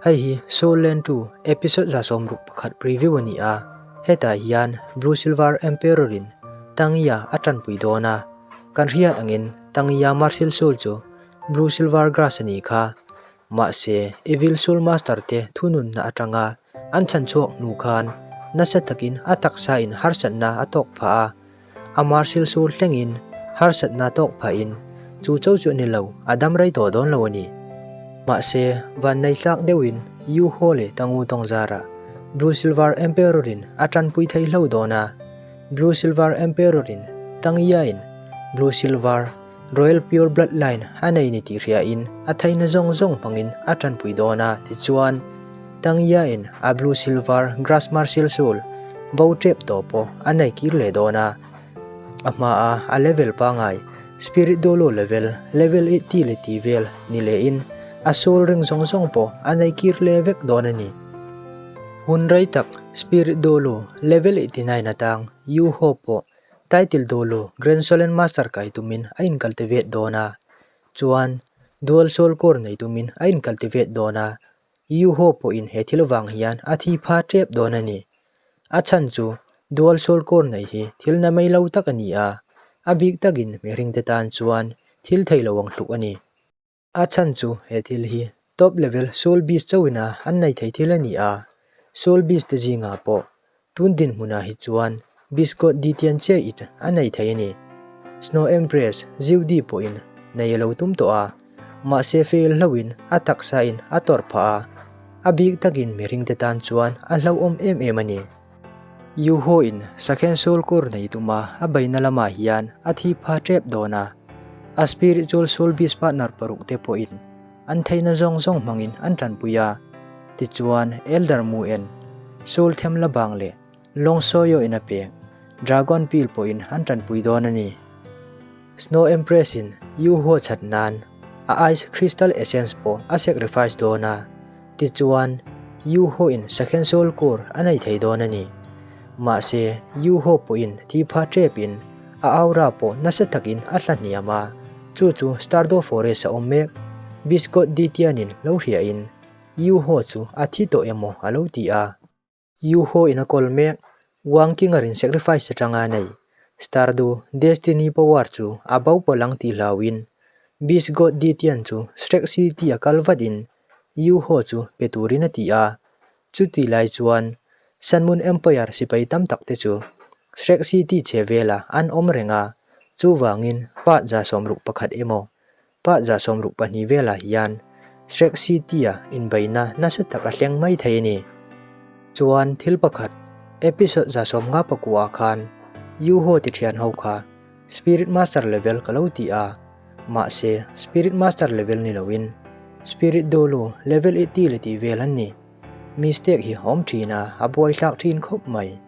Hei hi Soul Land 2 episode 61 preview a ni a, hetah hian Blue Silver Emperor in Tangia a tanpui dawn a, kan hriat angin Tangia Martial Soul chu Blue Silver Grass a nih kha. Mahse, Evil Soul Master te thununna atanga an chhanchhuak hnu khan nasa takin a taksa in harsatna a tawk phah a, A marsil sur thlengin harsatna tawk phahin chu cho chu a ni lo, a dam rei tawh dawn lo a ni. Mahse, vannei tlak deuhin Yu Ho leh Tangu tawng zarah Blue Silver Emperor-in a tanpui thei hlo dawn a. Blue Silver Emperor-in Tang Yain Blue Silver Royal Pure Bloodline a nei ni tih hriain a theihna zawng zawng hmangin a tanpui dawn a, tichuan, Tang Yain a Blue Silver Grass Martial Soul bo tep tawh pawh a nei kir leh dawn a. A hmaa a level pangai Spirit Dolo level, level 80 leh tih vel ni lehin a soul ring zawng zawng pawh a nei kir leh vek dawn a ni. Hun rei tak Spirit Dolo level 89 atang Yu Ho pawh title Dolo Grand Solen Master kai tumin a incultivate dawn a. Chuan Dual Soul Core nei tumin a incultivate dawn a. Yuho pawhin he thil vang hian a thi pha tep dawn a ni. A chhan chu Dual Soul Core nei hi thil na mai lo tak a ni a, a bik takin mihringte tan chuan thil thei lo ang hluk a ni. A chhan chu he thil hi top level Soul Beast chauhina an nei thei thil a ni a, Soul Beast te zingah pawh Tun dinhmunah hi chuan Biscot di tian chiah it a nei thei a ni. Snow Empress Ziudi pawhin nei a lo tum tawh a, mahse fail hlauhin a taksain a tawrh phah a, a bik takin mihringte tan chuan a hlauhawm em em a ni. Yuho-in Sakhen Soul Core nei tuma a beihna lamah hian a thi pha tep dawn a, a spiritual soul beast partner parukte pawhin An theihna zawng zawng hmangin an tanpui a, tichuan Elder Mu-en Soul them la bang leh Long Soyo in a pek Dragon Pill pawhin an tanpui dawn a ni. Snow Empress in Yu Huo chhat nan a Ice Crystal Essence pawh a sacrifice dawn a, tichuan Yu Huo in Sakhen Soul Core a nei thei dawn a ni. Mahse Yu Huo pawhin thi pha tep in a aura pawh nasa takin a thla hniam a, Chu chu Stardo Forest a awm mek. Biscot Ditianin lo hriain Yu Ho chu a thi tawh emaw a lo ti a. Yu Ho in a kawl mek. Wang Kingarin sacrifice atanga nei Stardo Destiny Power chu a bo pawlh ang tih hlauin Biscot Ditian chu Shrek City a kal vatin Yu Ho chu pe turin a ti a. Chuti lai chuan Sun Moon Empire sipai tam tak te chu Shrek City che velah an awm reng a, chuvangin pa 61 emaw pa 72 velah hian Shrek City-a inbeihna nasa tak a thleng mai thei a ni. Chuan thil pakhat, episode 59 ah khan Yu Ho ti thian ho kha Spirit Master level ka lo ti a, mahse Spirit Master level ni loin Spirit Dolu level 80 leh tih vel an ni. Mistake hi a awm thin a, a buaithlak thin khawp mai.